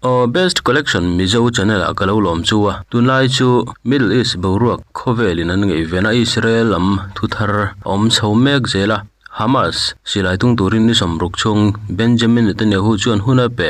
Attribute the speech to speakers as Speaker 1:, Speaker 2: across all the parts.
Speaker 1: Aw Best Collection Mizo channel ah ka lo lawm chu a, tunlai chu Middle East boruak khawvel in an ngaihven a Israel lam thu thar a awm chho mek zel a, Hamas silai tung turin ni sawmruk chhung Benjamin Netanyahu chuan hun a pe.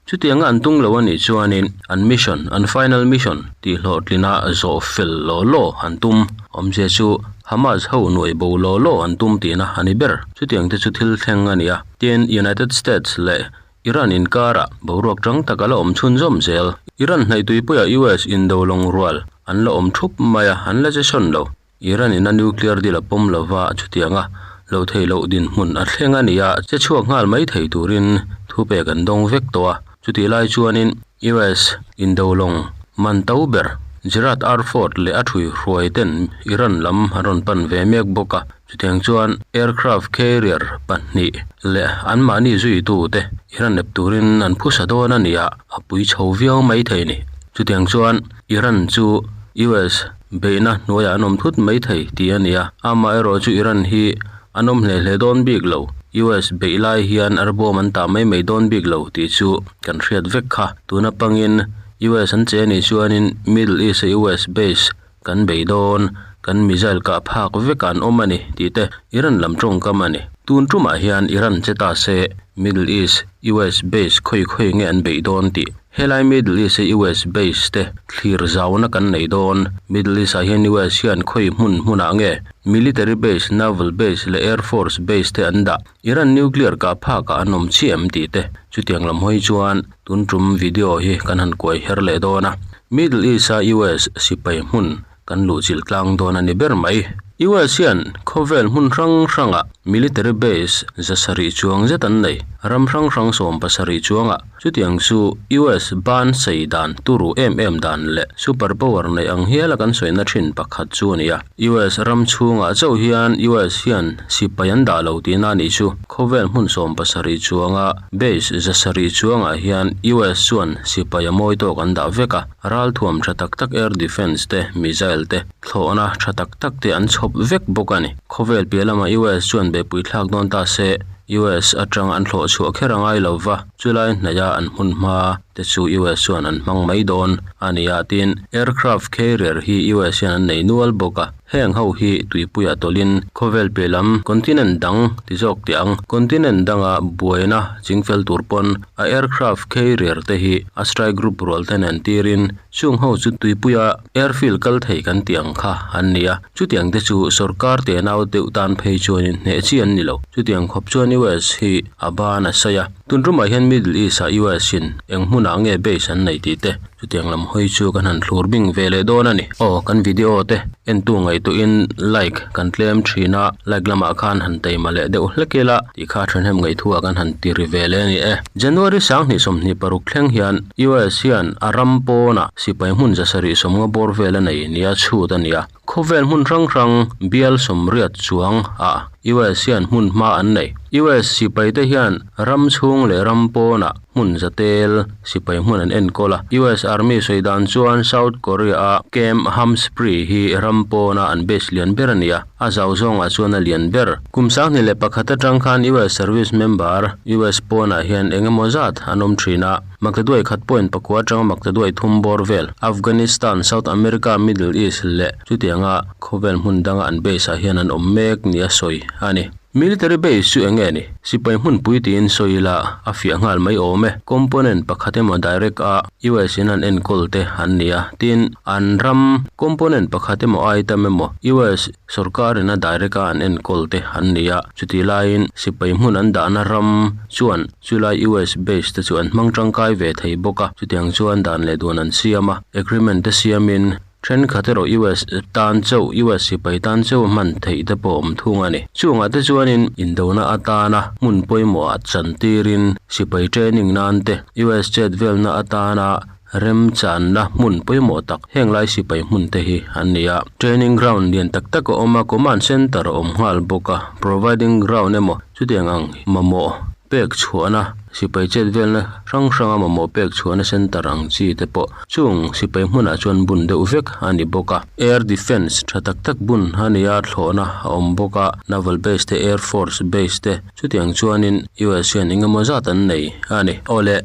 Speaker 1: Chutianga an tung lo a nih chuanin an mission, an final mission tih hlawhtlina zawh fel law law an tum. Awmzia chu Hamas ho nuai bo law law an tum tihna a ni ber. Chutiang te chu thil thleng a ni a, tin United States leh Iran inkarah boruak tang tak a la awm chhunzawm zel. Iran hnaih tuipuiah US indo lawng rual an la awm thup mai a, an la che sawn lo. Iran in a nuclear deal a pawm lova chutianga lo thei loh dinhmun a thleng a ni a, che chhuak nghal mai thei turin thupek an dawng vek tawh a. Chutih lai chuanin US indo lawng man to ber Gerald R. Ford leh a thui hruai ten Iran lam an rawn pan ve mek bawk a. Chutiang chuan aircraft carrier pahnih leh anmahni zuitute Iran ep turin an phusa dawn a ni a, a pui chho viau mai thei a ni. Chutiang chuan Iran chu US beihna hnuaiah an awm thut mai thei tih a ni a, amaherawh chu Iran hi an awm hle hle dawn bik lo, US beih lai hian arbawm an tah mai mai dawn bik lo tih chu kan hriat vek kha. Tuna pangin US an che anih chuanin Middle East a US base Kan bei dawn, kan missile kah phak vek an awm a ni tih te Iran lam tawngkam a ni. Tun tumah hian Iran che ta se Middle East US base khawi khawi nge an beih dawn tih helai Middle East a US base te thlir zauna kan nei dawn. Middle East ah hian US hian khawi hmun hmunah nge military base, naval base leh air force base te an dah. Iran nuclear kah phakah an awm chiah em tih te chutiang lam hawi chuan tun tum video hi kan han kuai her leh dawn a. Middle East a US sipai hmun kan luh chilh tlang dawn a ni ber mai. US hian khawvel hmun hrang hrangah military base za sarih chuang zet an nei. Ram hrang hrang 70 chuangah chutiang chu US ban sei dan turu em em dan leh super power neih ang hiala kan sawina thin pakhat chu a ni a. US ram chhungah chauh hian US hian sipai an dah lo tihna a nih chu. Khawvel hmun 70 chuanga base 700 chuangah hian US chuan sipai a mawi tawk an dah vek a, ralthuam tha tak tak air defence te, missile te, thlawhna tha tak tak te an chhawp vek bawk a ni. Khawvel piah lamah US chuan beihpui thlak dawn ta se US atang an thlawh chhuah kher a ngai lo va, chulai hnaia an hmun hma te chu US chuan an hmang mai dawn a ni a, tin aircraft carrier hi US hian an nei nual bawk a, heng ho hi tuipuiah tawlhin khawvel piah lam continent dang ti zawk teh ang, continent danga buaina chingfel tur pawn a aircraft carrier te hi a strike group rual te nen tirin chung ho chu tuipuia airfield kal thei kan tih ang kha an ni a. Chutiang te chu sorkar te nau deuh tan phei chuanin hneh chi an ni lo. Chutiang khawp chuan US hi a ban a sawi a. Tun tumah hian Middle East ah US in eng hmunah nge base an nei tih te chutiang lam hawi chu kan han thlur bing ve leh dawn a ni. Aw kan video te entu ngaihtuahin like kan tlem thin a, like lamah khan han teima leh deuh hlek ila tih kha thahnem ngaihtuah kan han ti ri ve leh a ni e. January 2026 thleng hian US hian a ram pawnah sipai hmun 750 bawr vel a nei nia chhut a ni a. Khawvel hmun hrang hrang bial 80 chuang ah US hian hmun hma an nei. US sipai te hian ram chhung leh ram pawnah hmun zatel sipai hmun an enkawl a. US Army sawi dan chuan South Korea a Camp Humphry hi ram pawna an base lian ber a ni a, a zau zawngah chuan a lian ber. Kum 2001 atang khan US service member US pawnah hian eng emaw zat an awm thin a. Maktaduai khat point pakua atanga maktaduai thum bawr vel, Afghanistan, South America, Middle East leh chutianga khawvel hmun danga an base ah hian an awm mek nia sawi a ni. Military base chu eng nge ni? Sipai hmunpui tiin sawi ila a fiah nghal mai awm e. Component pakhat emaw direct a US in an enkawl te an ni a, tin an ram component pakhat emaw item emaw US Sorkar in a direct a an enkawl te an ni a, chutih laiin sipai hmun an dahna ram chuan chulai US base te chu an hmang tangkai ve thei bawk a, chutiang chuan dan leh duan an siam a, agreement te siamin thenkhat erawh US tan chauh US sipai tan chauh a hman theih te pawh awm thung a ni. Chungah te chuanin indona atana hmun pawimawhah chantirin sipai training nan te US chet velna atana Remchanna hmun pawimawh tak heng lai sipai hmun te hi an ni a. Training ground lian tak tak a awm a, command center a awm nghal bawk a, providing ground emaw chutiang ang mamawh pek chhuahna sipai chet velna hrang hranga mamawh pek chhuahna center ang chi te pawh chung sipai hmunah chuan bun deuh vek a ni bawk a. Air defence tha tak tak bun a ni a, thlawhna a awm bawk a, naval base te air force base te chutiang chuanin US hian engemaw zat an nei a ni. Awle.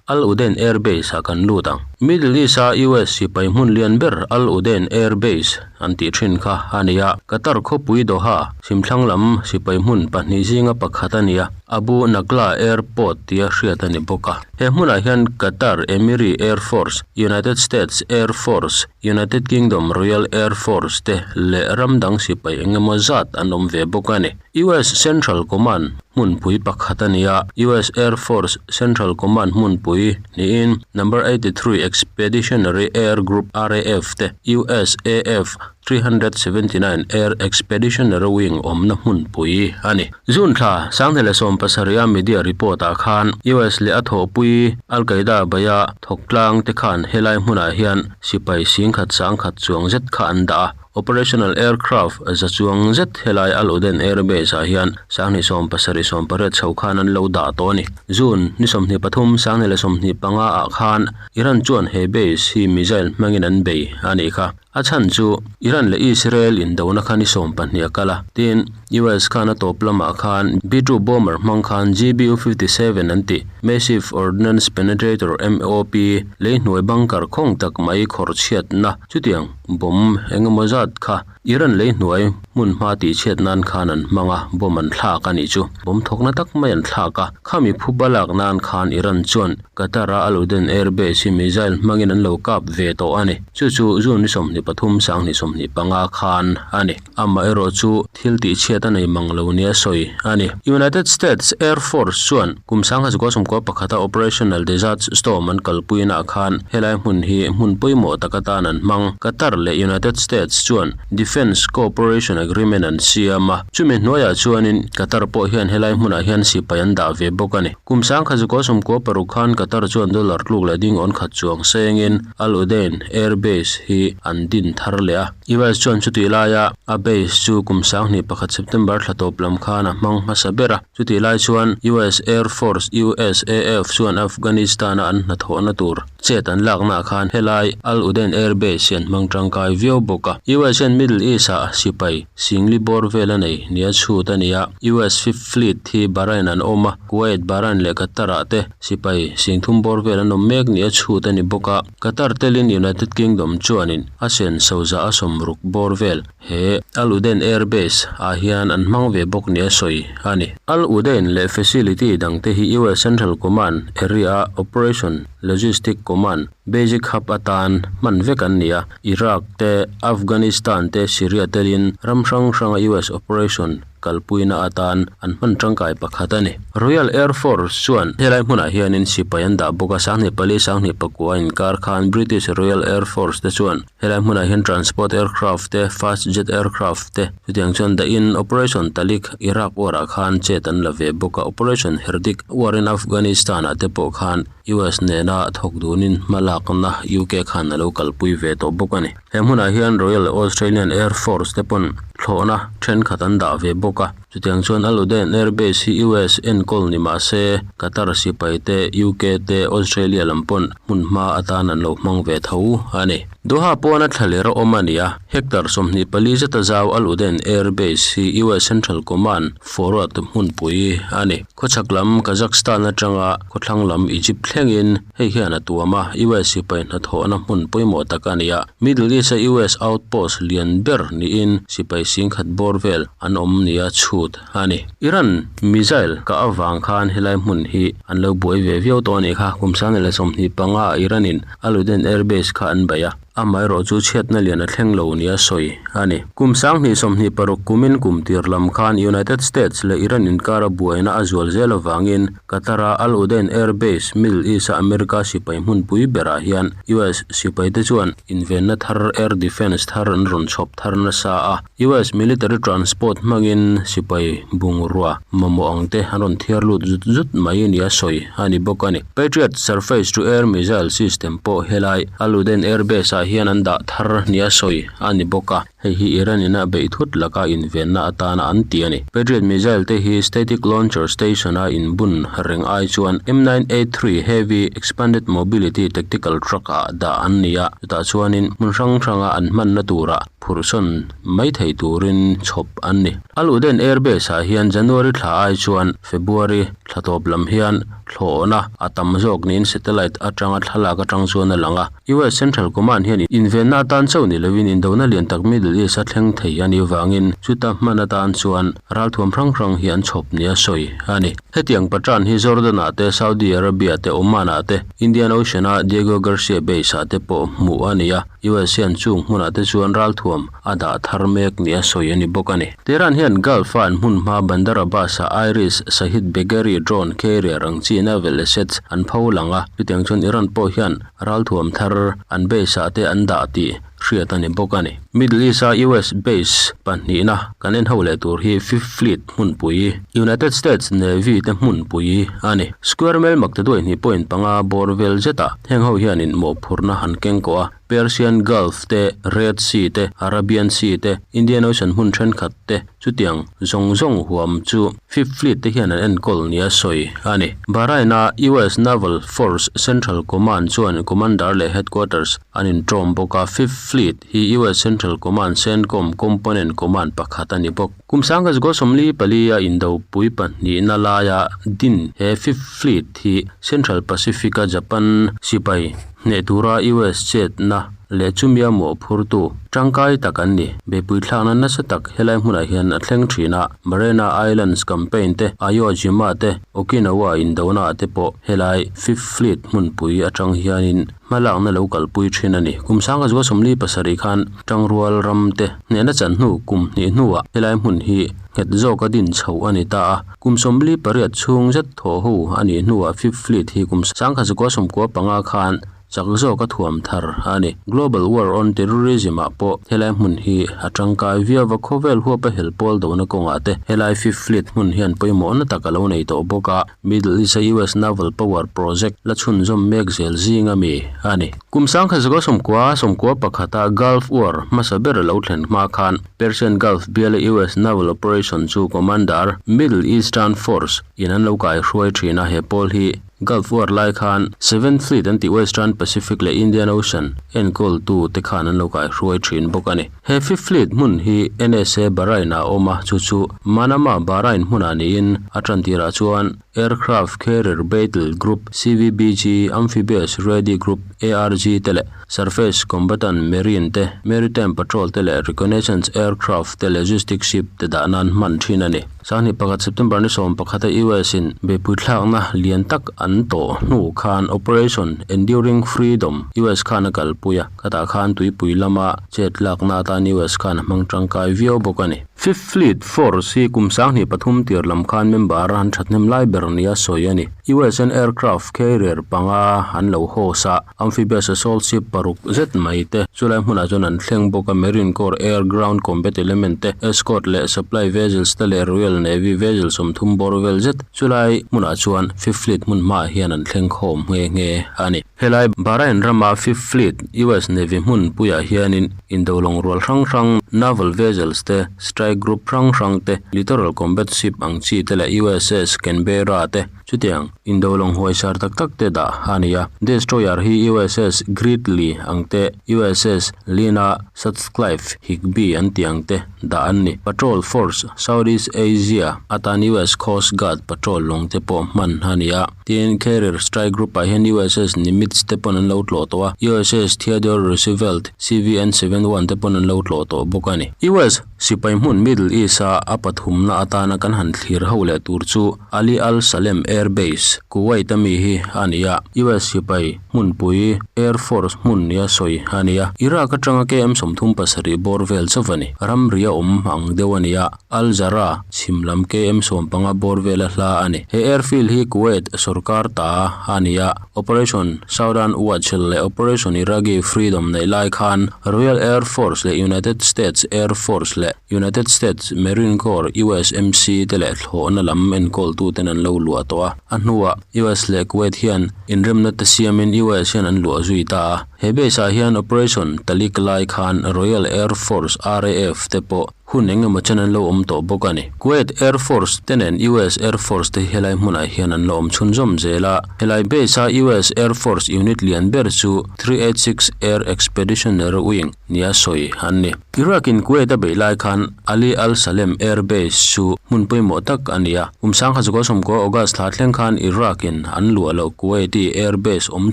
Speaker 1: Al Udeid Air Base ah kan lut ang. Middle East a US sipai hmun lian ber Al Udeid Air Base an tih thin kha a ni a. Qatar khawpui Doha chhimthlang lam sipai hmun pahnih zinga pakhat a ni a, Abu Nakhla Airport tia hriat a ni bawk a. He hmunah hian Qatar Emiri Air Force, United States Air Force, United Kingdom Royal Air Force te leh ram dang sipai eng emaw zat an awm ve bawk a ni. US Central Command hmunpui pakhat a ni a, US Air Force Central Command hmunpui niin Number 83 Expeditionary Air Group RAF te USAF 379 Air Expeditionary Wing awmna hmunpui a ni. June thla 2017 a media report ah khan US leh a thawhpui Al Qaeda beia thawk tlang te khan helai hmunah hian sipai singkhat sangkhat chuang zet kha an dah a. Operational aircraft za chuang zet helai Al Udeid Air Base ah hian 2077 80 chho khan an lo dah tawh a ni. June ni 23 2025 ah khan Iran chuan he base hi missile hmangin an bei a nih kha. A chhan chu Iran leh Israel indona kha ni 12 a kal a, tin US khan a tawp lamah khan B-2 bomber hmang khan GBU-57 an tih Massive Ordnance Penetrator, MOP, lei hnuai bunker khawng tak mai khawr chhiatna chutiang Bomb eng emaw zat kha Iran lei hnuai hmun hma tih chhiat nan khan an hmang a, bomb an thlak a nih chu. Bomb thawkna tak mai an thlak a, khami phuba lak nan khan Iran chuan Qatar-a Al Udeid Air Base hi missile hmangin an lo kap ve tawh a ni. Chu chu June ni 23 2025 khan a ni. Amaherawh chu thil tih chhiat a nei mang lo nia sawi a ni. United States Air Force chuan kum 1991 a Operational Desert Storm an kalpuinaah khan helai hmun hi hmun pawimawh tak atan an hmang. Qatar leh United States chuan Defence Cooperation Agreement an siam a, chumi hnuaiah chuanin Qatar pawh hian helai hmunah hian sipai an dah ve bawk a ni. Kum 1996 khan Qatar chuan dollar tluk leh ding awn khat chuang sengin Al Udeid Air Base hi an din thar leh a. US chuan chutih laia a base chu kum 2001 September thla tawp lam khan a hmang hmasa ber a. Chutih lai chuan US Air Force, USAF, chuan Afghanistan-a an hnathawhna tur chet an laknaah khan helai Al Udeid Air Base hi an hmang tangkai viau bawk a. US hian Middle East-ah sipai singli bawr vel a nei nia chhut a ni a. US Fifth Fleet hi Bahrain an awm a, Kuwait, Bahrain leh Qatar-ah te sipai singthum bawr vel an awm mek nia chhut a ni bawk a. Qatar telin United Kingdom chuanin a senso zah a sawmruk bawr vel he Al Udeid Air Base ah hian an hmang ve bawk nia sawi a ni. Al Udeid leh facility dangte hi US Central Command Area Operation Logistic Command Basic Hub atan hman vek an ni a, Iraq te, Afghanistan te, Syria telin ram hrang hranga US operation kalpuina atan an hman tangkai pakhat a ni. Royal Air Force chuan helai hmunah hianin sipai an dah bawk a, 24 24 inkar khan British Royal Air Force te chuan helai hmunah hian transport aircraft te, fast jet aircraft te chutiang chuan dahin Operation Talik Iraq war ah khan chet an la ve bawk a, Operation Herdik war in Afghanistan ah te pawh khan US nena thawk dunin hma lakna UK khan a lo kalpui ve tawh bawk a ni. He hmunah hian Royal Australian Air Force te pawn thlawhna thenkhat an dah ve bawk a. Chutiang chuan Al Udeid Air Base hi US enkawl ni mah se Qatar sipai te, UK te, Australia lam pawn hmun hma atan an lo hmang ve tho a ni. Doha pawna thlaler a awm a ni a, hectare 24 zeta zau Al Udeid Air Base hi US Central Command Forward hmunpui a ni. Khawchhak lam Kazakhstan atanga khawthlang lam Egypt thlengin hei hian a tuam a, US sipai hnathawhna hmun pawimawh tak a ni a. Middle East-a US outpost lian ber niin sipai singkhat bawr vel an awm nia chhut a ni. Iran missile kah avang khan helai hmun hi an lo buai ve viau tawh a nih kha. Kum 2025 ah Iran-in Al Udeid Air Base kha an bei a. Amaherawh chu chhiatna lian a thleng lo nia sawi a ni. Kum 2026 kumin kum tir lam khan United States leh Iran inkara buaina a zual zel avangin Qatar-a Al Udeid Air Base, Middle East-a America sipai hmunpui berah hian US sipaite chuan invenna thar air defence thar an rawn chhawp thar nasa a. US military transport hmangin sipai bungrua mamawh ang te an rawn thiar lut zut zut mai nia sawi a ni bawk a ni. Patriot surface to air missile system pawh helai Al Udeid Air Base ah hian an dah thar nia sawi a ni bawk a, hei hi Iran in a beih thut laka invenna atana an ti a ni. Patriot missile te hi static launcher station a inbun reng ai chuan M9A3 Heavy Expanded Mobility Tactical Truck ah dah an ni a, chutah chuanin hmun hrang hranga an hmanna turah phurhsawn mai thei turin chhawp an ni. Al Udeid Air Base ah hian January thla ai chuan February thla tawp lam hian. Thlawhna a tam zawk niin satellite atanga thlalak atang chuan a lang a. US Central Command hian invenna atan chauh ni lovin indona lian tak Middle East a thleng thei a nih vangin chuta hman atan chuan ralthuam hrang hrang hi an chhawp nia sawi a ni. Hetiang Patran hi Jordan ah te, Saudi Arabia te, Oman ah te, Indian Ocean a Diego Garcia base ah te pawh hmuh a ni a. US hian chung hmunah te chuan ralthuam a dah thar mek nia sawi a ni bawk a ni. Tehran hian Gulf-a an hmun hma Bandar Abbas-a Iris Shahid Bagheri drone carrier ang chi naval assets an pho lang a, chutiang chuan Iran pawh hian ralthuam thar an base-ah te an dah tih hriat a ni bawk a ni. Middle East-a US base pahnihna kan en ho leh tur hi Fifth Fleet hmunpui, United States Navy te hmunpui a ni. Square mel maktaduai hnih point panga bawr vel zetah heng ho hianin mawhphurhna han keng kawh a, Persian Gulf te, Red Sea te, Arabian Sea te, Indian Ocean hmun thenkhat te, chutiang zawng zawng huam chu Fifth Fleet te hian an enkawl nia sawi a ni. Bahrain-a US Naval Force Central Command chuan Commander leh Headquarters an inṭawm bawk a, Fifth Fleet hi US Central Command, CENTCOM, component command pakhat a ni bawk. Kum sangkhat zukua 44 a indopui pahnihna laia din he Fifth Fleet hi Central Pacific-a Japan sipai hneh tura US chetna leh chumia mawhphurtu tangkai tak an ni. Beipui thlakna nasa tak helai hmunah hian a thleng thin a, Mariana Islands Campaign te, Iwo Jima te, Okinawa indona ah te pawh helai Fifth Fleet hmunpui atang hianin Hmalakna lo kalpui thin a ni. Kum sangka zual 47 khan Tangrual ram te hnehna chan hnu kum hnih hnuah helai hmun hi nghet zawka din chhoh a ni ta a. Kum 48 chhung zet thawh ho a nih hnuah Fifth Fleet hi kum sangkhat zakua 95 khan chak zawka thuam thar a ni. Global War on Terrorism ah pawh helai hmun hi a tangkai viau va, khawvel huapa hel pawl dona kawngah te helai Fifth Fleet hmun hian pawimawhna tak a lo nei tawh bawk a. Middle East-a US Naval Power Project la chhunzawm mek zel zing a mi a ni. Kum sangkhat zakua sawmkua sawmkua pakhata Gulf War hmasa ber a lo thlen hma khan Persian Gulf biala US Naval Operation chu Commander, Middle Eastern Force, in an lo kaihruai thin a, he pawl hi Gulf War lai khan Seventh Fleet an tih Western Pacific leh Indian Ocean enkawltu te khan an lo kaihruai thin bawk a ni. He Fifth Fleet hmun hi NSA Bahrain ah a awm a, chu chu Manama Bahrain hmunah niin a tan tirah chuan Aircraft Carrier Battle Group, CVBG, Amphibious Ready Group, ARG, te leh Surface Combatant Marine te, Maritime Patrol te leh Reconnaissance Aircraft te Logistic Ship te dah nan hman thin a ni. Sanghnih pakhat September ni 11 a US in beipui thlakna lian tak an tawh hnu khan Operation Enduring Freedom US khan a kalpui a, khatah khan tuipui lama chet lakna atan US khan a hmang tangkai viau bawk a ni. Fifth Fleet Force hi kum sanghnih pathum tir lam khan member an thathnem lai ber nia sawi a ni. US in aircraft carrier panga an lo host a. Amphibious assault ship paruk zet mai te chulai hmunah chuan an thleng bawk a, Marine Corps Air Ground Combat Element te, Escort leh Supply Vessels te leh Royal Navy Vessel 30 bawr vel zet chulai hmunah chuan Fifth Fleet hmun hmaah hian an thleng khawm nghe nghe a ni. Helai Bahrain rama Fifth Fleet US Navy hmun puiah hianin indo lawng rual hrang hrang, Naval Vessels te, Strike Group hrang hrang te, Littoral Combat Ship ang chi te leh USS Canberra te, Chutiang, indo lawng huaisar tak tak te dah a ni a. Destroyer hi USS Gridley ang te, USS Lina Sutcliffe Higbee an tih ang te dah an ni. Patrol Force, Southeast Asia atan US Coast Guard patrol lawng te pawh hman a ni a. Tin, Carrier Strike Group ah hian USS Nimitz te pawn an lo tlawh tawh a, USS Theodore Roosevelt CVN 71 te pawn an lo tlawh tawh bawk a ni. US Sipai hmun Middle East-a a pathumna atana kan han thlir ho leh tur chu Ali Al Salem Air Base, Kuwait a mi hi a ni a, US sipai hmunpui Air Force hmun nia sawi a ni a. Iraq atanga KM 37 bawr vel chauh a ni. Ramri a awm ang deuh a ni a, Al Zahra chhim lam KM 15 bawr vela hla a ni. He airfield hi Kuwait sorkar ta a ni a. Operation Southern Watch leh Operation Iraqi Freedom neih lai khan Royal Air Force leh United States Air Force leh United States Marine Corps, USMC, te leh thlawhna lam enkawltuten an lo luah tawh a. A hnuah US leh Kuwait hian inremna te siamin US hian an luah zui ta a. He base ah hian Operation Talik lai khan Royal Air Force, RAF, te pawh. Hun eng emaw chen an lo awm tawh bawk a ni. Kuwait Air Force te nen US Air Force te hi helai hmunah hian an la awm chhunzawm zel a. Helai base a US Air Force unit lian ber chu 386 Air Expeditionary Wing nia sawi an ni. Iraq in Kuwait a beih lai khan Ali Al Salem Air Base chu hmun pawimawh tak a ni a. Kum sangha zakua sawmkua August thla thleng khan Iraq in an luah loh Kuwaiti Air Base awm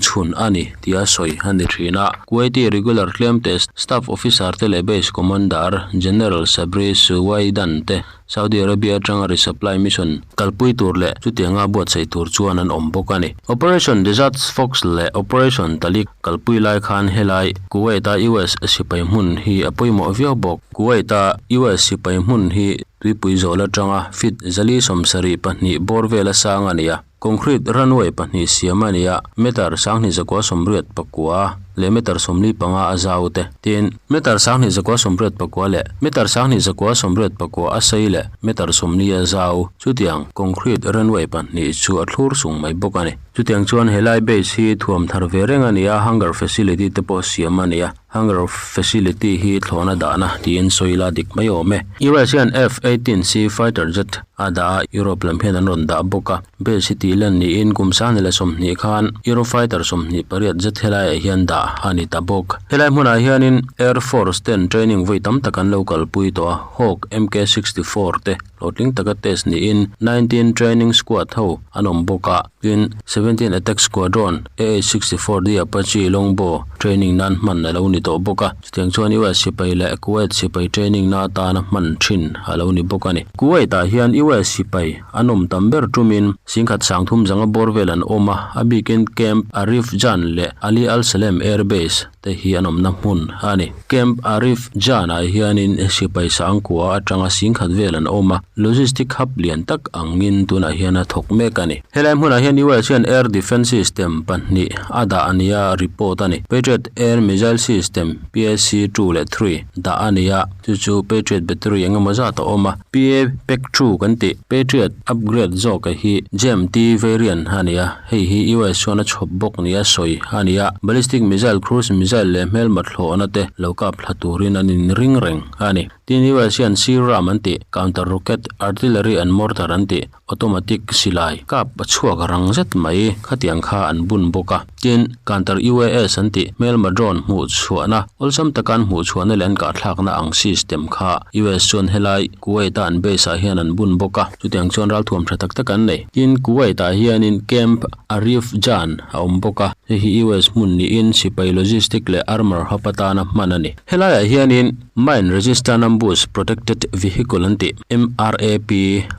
Speaker 1: chhun a ni tia sawi a ni thin a. Kuwaiti regular tlem te Staff Officer te leh Base Commander General Sabri Suwaidan te Saudi Arabia atanga resupply mission kalpui tur leh chutianga buatsaih tur chuan an awm bawk a ni. Operation Desert Fox leh Operation Talik kalpui lai khan helai Kuwait-a US sipai hmun hi a pawimawh viau bawk. Kuwait-a US sipai hmun hi tuipui zawl atanga feet 472 bawr vela sang a ni a. Concrete runway pahnih siam a ni a, meter 2989 leh meter 45 a zau te. Tin, meter 2989 leh meter 2989 a sei leh meter 40 a zau. Chutiang concrete runway pahnih chu a thlur sung mai bawk a ni. Chutiang chuan helai base hi thuam thar ve reng a ni a, hangar facility te pawh siam a ni a. Hangar facility hi thlawhna dahna tiin sawi ila dik mai awm e. US hian F-18C fighter jet a dah a, Europe lam hian an rawn dah bawk a. Base hi tih lan niin kum sanghnih leh 20 khan Eurofighter 28 jet helaiah hian dah a ni ta bawk. Helai hmunah hianin Air Force ten training vawi tam tak an lo kalpui tawh a, Hawk MK-64 te hlawhtling taka test niin 19 Training Squad ho an awm bawk a. Tin, 17 Attack Squadron, AH-64D Apache Longbow training nan hman a lo ni tawh bawk a. Chutiang chuan US sipai leh Kuwait sipai training na atana hman thin a lo ni bawk a ni. Kuwait-ah hian US sipai an awm tam ber tumin singkhat sangthum zanga bawr vel an awm a, a bikin Camp Arifjan leh Ali Al Salem Air Base te hi an awmna hmun a ni. Camp Arif Jan-ah hianin sipai sangkua atanga singkhat vel an awm a, logistic hub lian tak angin tunah hian a thawk mek a ni. Helai hmunah hian US hian air defence system pahnih a dah a ni a, report a ni. Patriot Air Missile System, PAC-2 leh 3, dah a ni a, chu chu Patriot battery eng emaw zat a awm a. PA Pack 2 kan tih, Patriot upgrade zawk hi GEM-T variant a ni a. Hei hi US chuan a chhawp bawk nia sawi a ni a, ballistic missile, cruise missile leh hmelma thlawhna te lo kap thla turin an inring reng a ni. Tin, US hian C-RAM an tih, counter rocket, artillery and mortar an tih, automatic silai kap a chhuak rang zet mai khatiang kha an bun bawk a. Tin, counter UAS an tih, hmelma drone hmuh chhuahna, awlsam taka an hmuh chhuahna leh an kahthlakna ang system kha US chuan helai Kuwait-a an base-ah hian an bun bawk a, chutiang chuan ralthuam tha tak tak an nei. Tin, Kuwait-ah hianin Camp Arifjan a awm bawk a, hei hi US hmun niin sipai logistic leh armour hub atana hman a ni. Helaiah hianin Mine Resistant Ambush Protected Vehicle an tih, MRAP,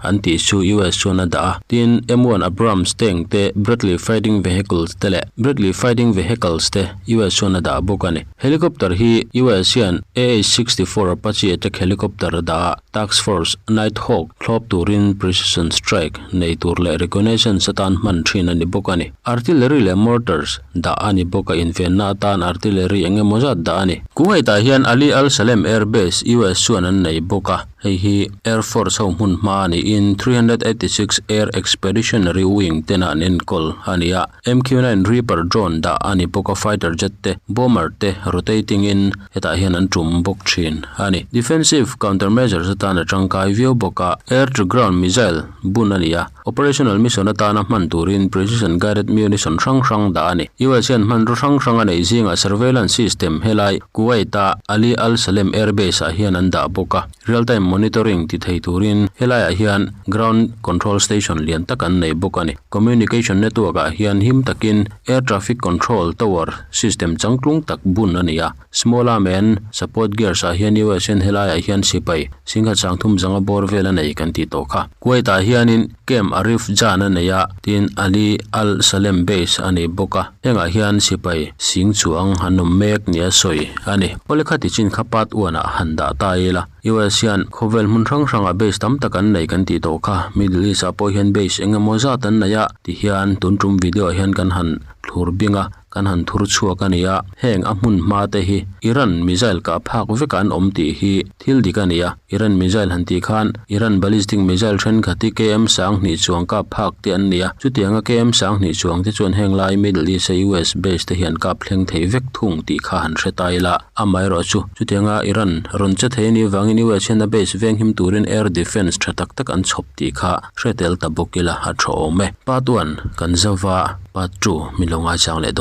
Speaker 1: an tih chu US chuan a dah a. Tin, M1 Abrams tank te, Bradley Fighting Vehicles te leh Bradley Fighting Vehicles te US chuan a dah bawk a ni. Helicopter hi US hian AH-64 Apache attack helicopter a dah a, Task Force Night Hawk thlawp turin precision strike nei tur leh reconnaissance atan hman thin a ni bawk a ni. Artillery leh mortars dah a ni bawk a, invenna atan artillery eng emaw zat dah a ni. Kuwait-ah hian Ali Al Salem Air Base US chuan an nei bawk a, hei hi Air Force ho hmun hma niin 386 Air Expeditionary Wing tena an enkawl a ni a. MQ-9 Reaper drone dah a ni bawk a, fighter jet te, bomber te rotating in hetah hian an tum bawk thin a ni. Defensive countermeasures atan a tangkai viau bawk a, air to ground missile bun a ni a, operational mission atana hman turin precision guided munition hrang hrang dah a ni. US hian hmanraw hrang hrang a neih zingah surveillance system helai Kuwait-a Ali Al Salem Air Base ah hian an dah bawk a. Real time monitoring ti thei turin helaiah hian ground control station lian tak an nei bawk a ni. Communication network ah hian him takin air traffic control tower system changtlung tak bun a ni a. Small arm and support gears ah hian US hian helaiah hian sipai singkhat sangthum zanga bawr vel a nei kan tih tawh kha. Kuwait ah hianin Camp Arif Jan a nei a, tin Ali Al Salem base a nei bawk a. Hengah hian sipai sing chuang an awm mek nia sawi a ni. Awle khati chin kha part one ah han dah ta ila. US hian khawvel hmun hrang hrangah base tam tak an nei kan tih tawh kha. Middle East ah pawh hian base eng emaw zat an nei a ti hian tun tum video ah hian kan han thlur bing a. kan han thur chhuak a ni a, heng a hmun hma te hi Iran missile kah phak vek ah an awm tih hi thil dik a ni a, Iran missile han tih khan Iran ballistic missile thenkhat hi km 2000 chuang kap phak te an ni a, chutianga km 2000 chuang te chuan heng lai Middle East a US base te hi an kap thleng thei vek thung tih kha han hre ta ila, amaherawhchu chutianga Iran rawn che thei a nih avangin US hian a base veng him turin air defence tha tak tak an chhawp tih kha hre tel ta bawk ila a tha awm e. Part one kan zauva part two min lo ngaichang leh dawn.